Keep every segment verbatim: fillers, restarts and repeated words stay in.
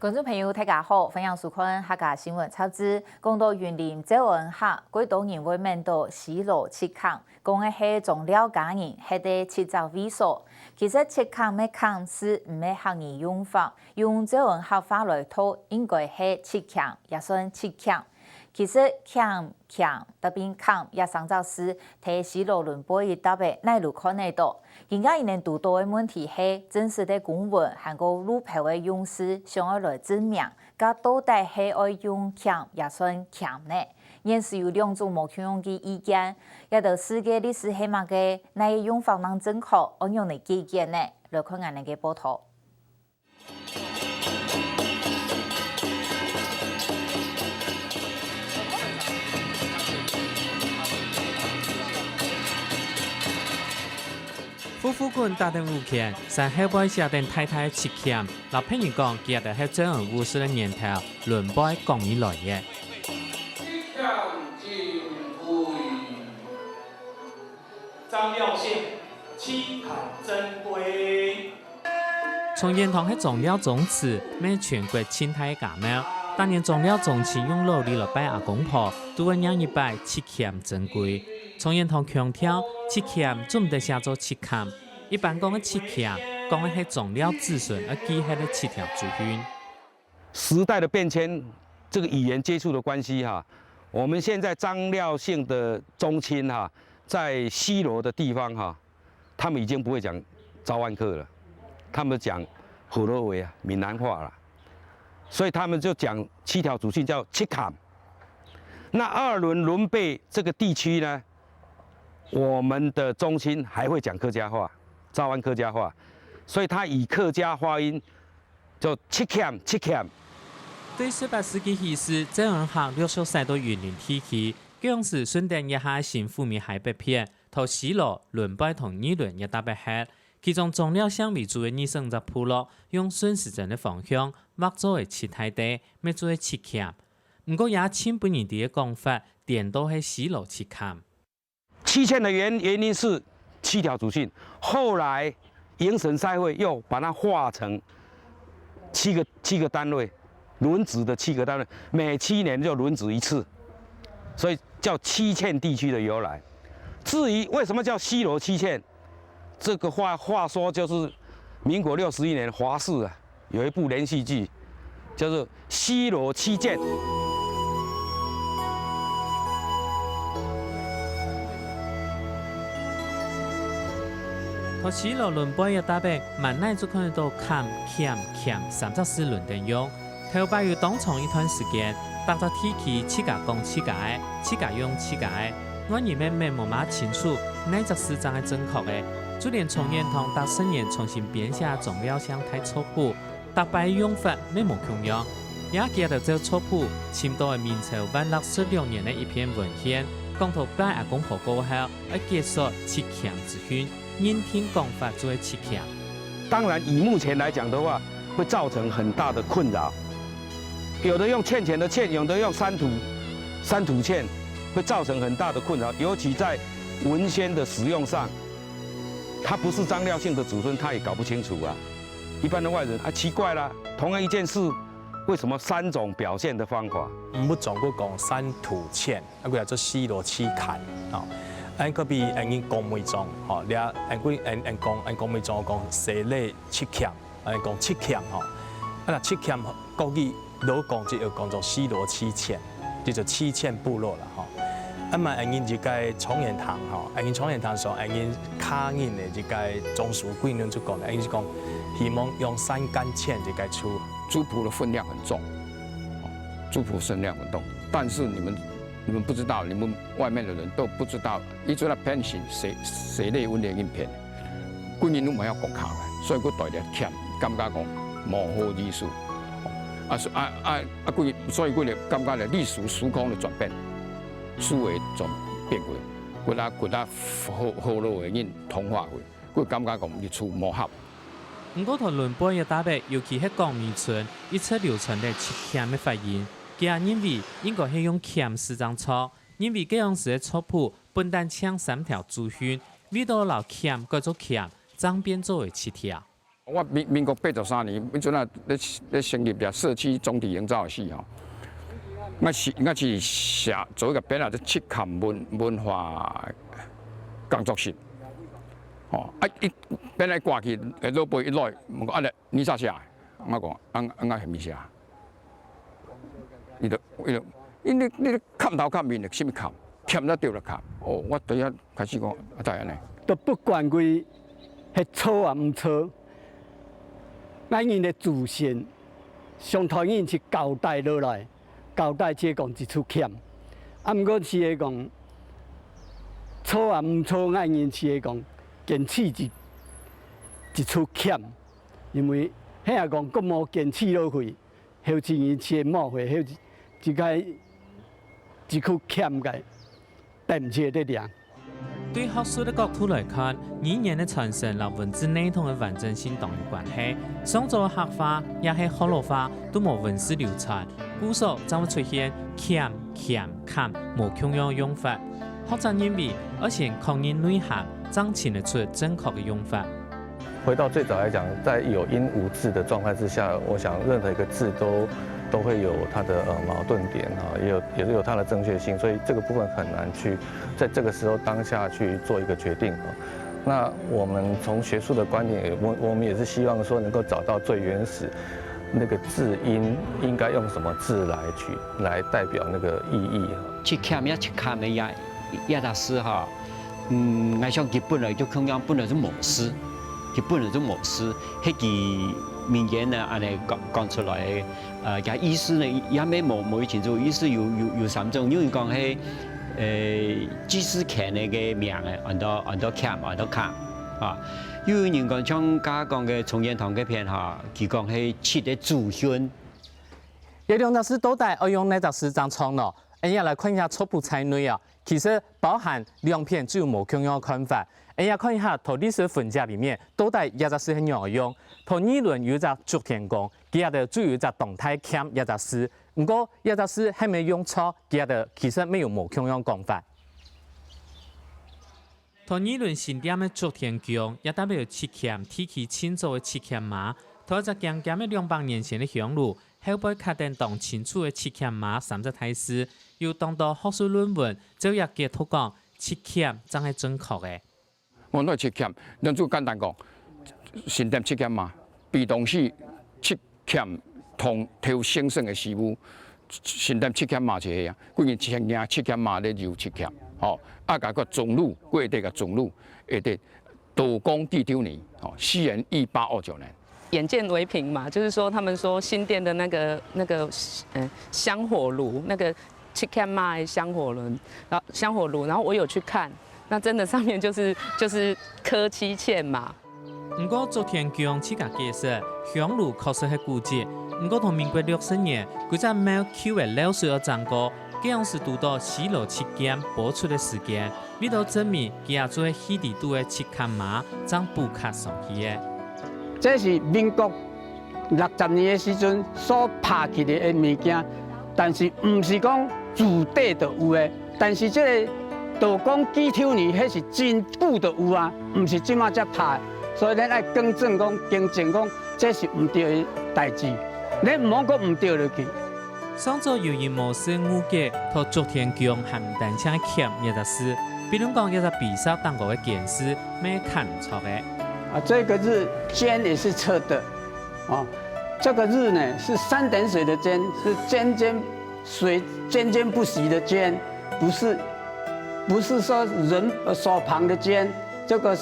觀眾朋友，大家好，歡迎收看客家新聞雜誌。講到雲林詔安客，幾多人會愐到西螺七崁，講个係種料家人歇个七隻位所。其實七崁个崁字毋係客語用法，用詔安客話來讀，應該係七崁，也算七崁。其實崁、崁，搭邊崁這三隻字，在西螺崙背一搭仔哪路看得到。今晡日𠊎等堵到个問題係，正式个公文還過路標个用字，想愛來證明，該到底係愛用崁也算崁呢？現時有兩種無共樣个意見，這兜字个歷史係麼个？哪个用法正正確？愛仰仔解決呢？來看𠊎等个報導。 夫婦君打等屋前，山後背寫等大大个七崁，摎別人講佢兜係詔安五世个年頭，崙背講起來个。七崁真貴。 張廖姓，七崁真貴。松菸堂係張廖宗祠，乜全國盡大个家廟。逐年張廖宗親用老禮來拜阿公婆，都會念一擺七崁真貴。松菸堂強調，七崁做毋得寫做七崁。一般講个七崁，講个係張廖子孫愛記核个七條祖訓。 時代的變遷，這個語言接觸的關係哈，我們現在張廖姓的宗親哈，在西螺的地方哈，他們已經不會講詔安客了，他們講河洛話啊，閩南話啦，所以他們就講七條祖訓叫七崁。那二崙崙背這個地區呢，我們的宗親還會講客家話，詔安客家話，所以他以客家話音 就七崁，七崁。對十八世紀起始，詔安客陸續徙到雲林地區，該央時順等這下新富美溪北片，到西螺、崙背同二崙也搭得核。其中張廖姓為主个二十五隻部落，用順時針个方向劃做个七大垤，乜做个七崁。毋過也盡分人知个講法，顛倒係西螺七崁。 七崁的原，原因是七條祖訓，後來迎神賽會又把它劃成七個，七個單位，輪值的七個單位，每七年就輪值一次，所以叫七崁地區的由來。至於為什麼叫西螺七崁，這個話，話說就是民國六十一年華視啊， 有一部連續劇，叫做《西螺七崁》。在西螺崙背个搭仔，滿哪就看得到崁、崁、崁三隻字輪等用。頭擺有當長一段時間，逐隻地區自家講自家个，自家用自家个，外人乜無麼清楚哪隻字正係正確个。就連松菸堂逐十年重新編寫張廖姓大族譜， 逐擺用法乜無共樣。也記得照族譜，尋到个明朝萬曆十六年个一篇文獻，講到拜阿公婆過後，愛結煞七崁之訓，認定講法就係七崁。當然，以目前來講的話，會造成很大的困擾。有的用塹泉的塹，有的用山土，山土塹，會造成很大的困擾，尤其在文宣的使用上，他不是張廖姓的子孫，他也搞不清楚啊。 一般的外人啊，奇怪啦，同樣一件事，為什麼三種表現的方法？毋好總共講山土塹，啊，佢叫做西螺七崁，吼。恁可比恁人講梅莊，吼，這恁佢恁恁講恁講梅莊講西螺七崁，恁講七崁，吼。啊，若七崁國語 老講就要講做西螺七崁，就做七崁部落啦，吼。啊嘛，恁人一個松菸堂，吼，恁人松菸堂上，恁人客人个一個宗祠規矩就講，恁人就講，希望用山間塹一個厝。族譜的分量很重，哦，族譜分量很重，但是你們，你們不知道，你們外面的人都不知道，一直在偏行誰，誰類文的影片。 歸日攏嘛愛講客話，所以佢帶著欠，感覺講無好意思。啊，所，啊，啊，啊，歸日，所以佢就感覺咧歷史時空的轉變，思維轉變過，佢啊，佢啊，河，河洛个人同化過，佢感覺講歷史無合。毋過在崙背个搭仔，尤其係江美村，一直流傳著七崁个發音，佢也認為應該係用崁字正著，因為該央時个族譜 本旦淨三條祖訓，為著摎崁改做崁，正變做為七條。我民民国八十三年，彼陣啊，咧咧成立了社區總體營造系吼，我是我是寫做一个編啊，就七坎文文化工作室，吼，啊，一本來掛起，老爸一來，問講啊，你啥寫？我講，啊，啊，我係物寫。 伊就伊就，因為你你看頭看面的，啥物看，欠了對了看。哦，我對遐開始講，啊，大安呢？都不管佢係錯啊毋錯，𠊎人的祖先上台人去交代落來，交代只係講一處欠，啊，毋過是會講錯啊毋錯，𠊎人是會講堅持一一處欠，因為遐講，閣無堅持落去。 後生人切莫會後一个一句欠个，等毋切得了。對學術个角度來看，語言个傳承摎文字系統个完整性當有關係。上早个客話也係學老話，都無文字流傳，故所正會出現欠、欠、欠無共樣个用法。學者認為，愛先確認內涵，正尋得出正確个用法。 回到最早來講，在有音無字的狀態之下，我想任何一個字都都會有它的呃矛盾點哈，也有也是有它的正確性，所以這個部分很難去在這個時候當下去做一個決定哈。那我們從學術的觀點，我我們也是希望說能夠找到最原始那個字音應該用什麼字來取來代表那個意義哈。七欠也七欠个也也大師哈。 嗯，𠊎想佢本來就共樣，本來就無字，佢本來就無字，係佢民間呢恁呢講講出來个，呃，佢意思呢也無無無清楚，意思有有有三種，有人講係，呃，祭祀欠个个名个，安到安到欠，安到欠，啊，又有人講像剛剛講个崇元堂該片哈，佢講係七个祖訓。這兩隻字到底愛用哪隻字正著呢？𠊎等來看一下族譜在內啊。 其實包含兩片就有無共樣个看法。𠊎等看一下在歷史分析裡面，到底這隻字係仰仔用。在二崙有一隻祝天公，佢這兜就有一隻當大欠這隻字。毋過這隻字係毋係用著，佢這兜其實乜有無共樣講法。在二崙新店个祝天公，也代表七欠地區盡早个七欠嫲，在一隻堅堅个兩百年前个香爐， 後背刻等當清楚个七欠嫲三隻大字，有當多學術論文照這解讀講，七欠正係正確个。無哪七欠，咱就簡單講，新店七欠嫲，鼻東勢七欠通頭先生个師傅，新店七欠嫲就係啊，歸日七欠嫲咧有七欠，吼，啊，該个中路，過底个中路，下底 道光第九年，吼，西元一八二九年。眼见为凭嘛，就是说他们说新店的那个那个呃香火炉，那个七欠嫲的香火轮，然后香火炉，然后我有去看，那真的上面就是就是刻七欠嫲。毋過祝天公自家解釋，香爐確實係古蹟，毋過在民國六十年，該隻廟舊个漏水愛整過，該央時堵著西螺七劍播出个時間， 為著證明佢也就係戲裡肚个七欠嫲，正補刻上去个。這是民國六十年个時陣所拍起來个物件，但是毋是講自底就有个。但是這个道光幾頭年，彼是真久就有啊，毋是這馬才拍的。所以咱愛更正講、更正講，這是毋對个代誌，咱毋好閣毋對落去。 上早有人無視誤解，讀祝天公還毋單淨係欠這隻字，比論講這隻比煞當高个堅字，乜係看毋著个。啊，這個日間也是錯的，哦，這個日呢是三點水的間，是間間水間間不息的間，不是不是說人呃手旁的間，這個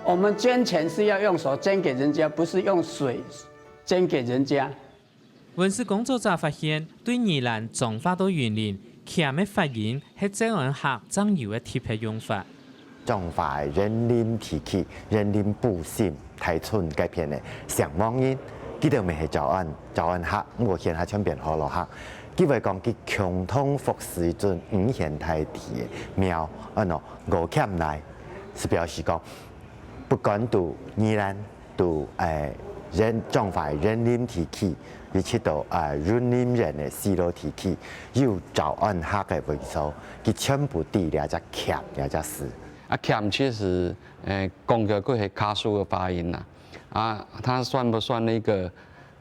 我們捐錢是要用手捐給人家，不是用水捐給人家。 文史工作者發現，對宜蘭彰化到雲林，欠个發音係詔安客正有个特別用法。彰化个員林地區，員林埔心、大村該片个城隍人，佢兜乜係詔安，詔安客，毋過現下全變學老客。佢會講佢共同服侍一尊五縣大帝个廟，安到五欠內，是表示講，不管到宜蘭 到誒員彰化个員林地區，一直到誒雲林縣个西螺地區，有詔安客个位所，佢全部知這隻欠這隻字。啊欠其實誒講个佢係客事个發音啦。啊，它算不算一个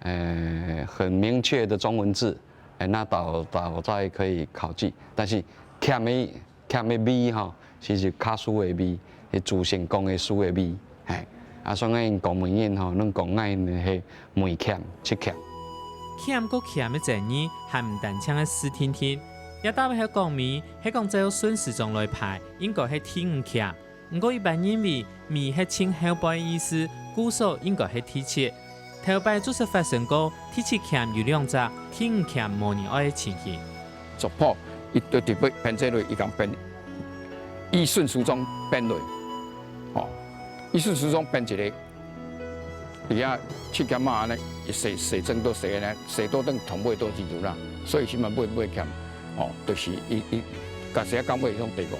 呃很明确的中文字？哎，那倒倒在可以考据。但是欠的欠的味吼，其实卡苏的味，是主线讲的苏的味，嘿。啊，所以讲公文人吼，恁讲个呢，嘿，梅欠、七欠。欠个欠个争议，还毋单淨个斯定定，也特别係讲梅，係讲照順時鐘來排，应该係第五欠。 毋過一般認為，梅係盡後背个意思，故所應該係第七。頭擺就識發生過第七欠有兩隻，第五欠無人愛个情形。族譜，佢對特別編這類，佢講編，依順時鐘編落，吼，依順時鐘編一个，而且七欠嘛安尼，一寫寫正都寫安尼，寫到等同尾都記住啦，所以起碼尾尾欠，吼，就是伊伊，假使講尾用第五。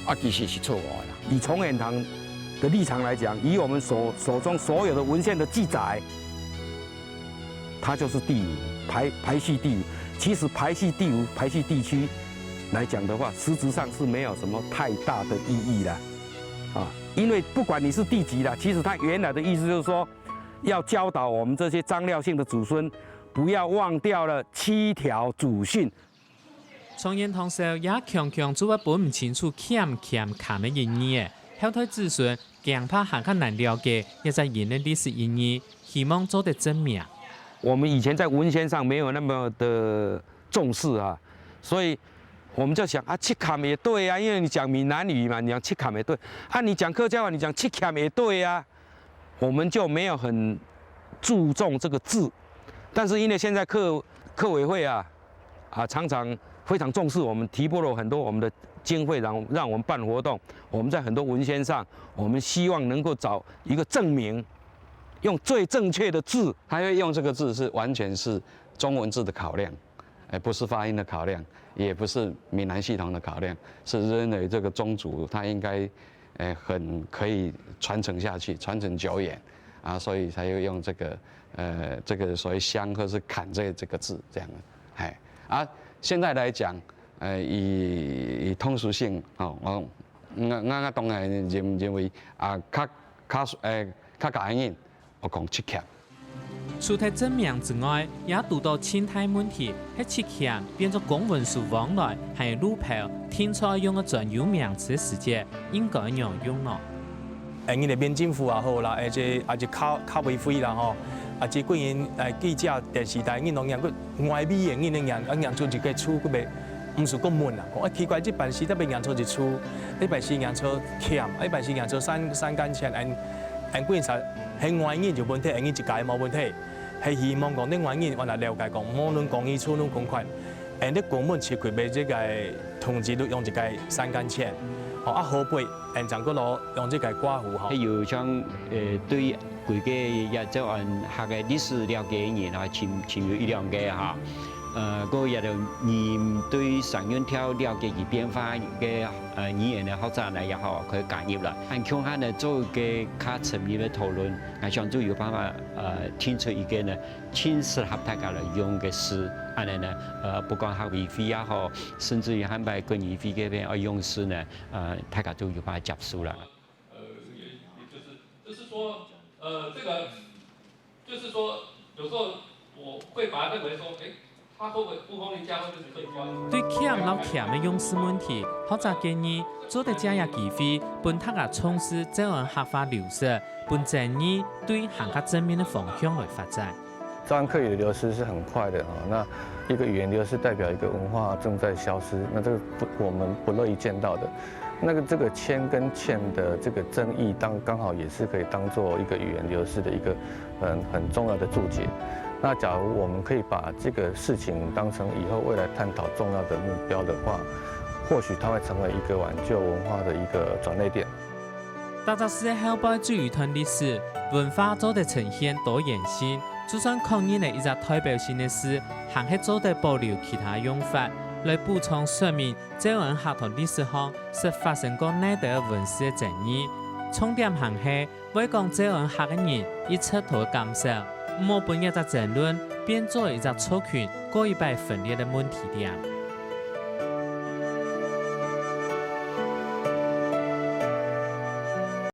啊，其实是错误的啦。以崇远堂的立场来讲，以我们手手中所有的文献的记载，它就是第五排排序第五。其实排序第五、排序第七来讲的话，实质上是没有什么太大的意义了啊。因为不管你是第几啦，其实它原来的意思就是说，要教导我们这些张廖姓的子孙，不要忘掉了七条祖训。 崇远堂時也強強就會分毋清楚欠欠欠个意義，後代子孫驚怕還較難了解這隻音个歷史意義，希望做得正名。我们以前在文献上没有那么的重视啊，所以我们就想啊，七欠也对啊，因为你讲闽南语嘛，你讲七欠也对啊，你讲客家话，你讲七欠也对啊，我们就没有很注重这个字。但是因为现在客客委会啊，啊，常常非常重视我们，提拨了很多我们的经费，让让我们办活动。我们在很多文献上，我们希望能够找一个证明，用最正确的字。他会用这个字是完全是中文字的考量，哎，不是发音的考量，也不是闽南系统的考量，是认为这个宗族它应该，哎，很可以传承下去，传承久远啊，所以才会用这个呃这个所谓乡或是坎这这个字这样，哎啊，现在来讲，呃，以以通俗性，吼，我我我当然认认为啊，客客呃客家人，我讲七欠。除忒正名之外，也堵到盡大問題，係七欠變做公文書往來，還有路標，定著愛用个專有名詞个時節，應該仰用呢？ 誒，你个民政府也好啦，或者或者客客委會啦吼，或者個人誒記者、電視台，你攏講外味个，你攏講啊講出一個字，佢袂毋係講問啊，講啊奇怪，這擺時特別講出一字，這擺時講出欠，這擺時講出三三間錢，恁恁個人係外人有問題，恁一家無問題，係希望講你外人，我來了解講，無論講語詞攏共款。 恁呢公文出去買這個通知錄用一個三間錢，吼啊後背恁正過落用這個括弧吼。有像呃對規個也這安客个歷史了解个人啊，盡盡有一兩個哈。呃，過也有人對三原條了解佢變化个呃語言个學者呢也好，可以加入啦。恁共下呢做一個較深入个討論，𠊎想就有辦法呃定出一個呢 盡適合大家來用个字，恁呢呢，呃，不管客委會也好，甚至於還擺管委會該片愛用字呢，呃，大家都有辦法接受啦。呃，也也就是就是说，呃，这个就是说，有时候我会把它认为说，哎，它会不会不方便加，会不会是客观？對欠摎欠个用字問題，學者建議做得借這機會，分大家重視詔安客話流失，分爭議對還較正面个方向來發展。 詔安客語的流失是很快的哈，那一個語言流失代表一個文化正在消失，那這個不我們不樂意見到的。那個這個欠跟欠的這個爭議當剛好也是可以當做一個語言流失的一個很很重要的注解。那假如我們可以把這個事情當成以後未來探討重要的目標的話，或許它會成為一個挽救文化的一個轉捩點。 逐隻字个後背就有段歷史、文化做得呈現多元性，就算確認了一隻代表性个字，還係做得保留其他用法，來補充說明詔安客同歷史上識發生過哪兜个文字个爭議。重點還係會講詔安客个人一直都會感受，毋好分這隻爭論變做一隻族群過一擺分裂个問題點。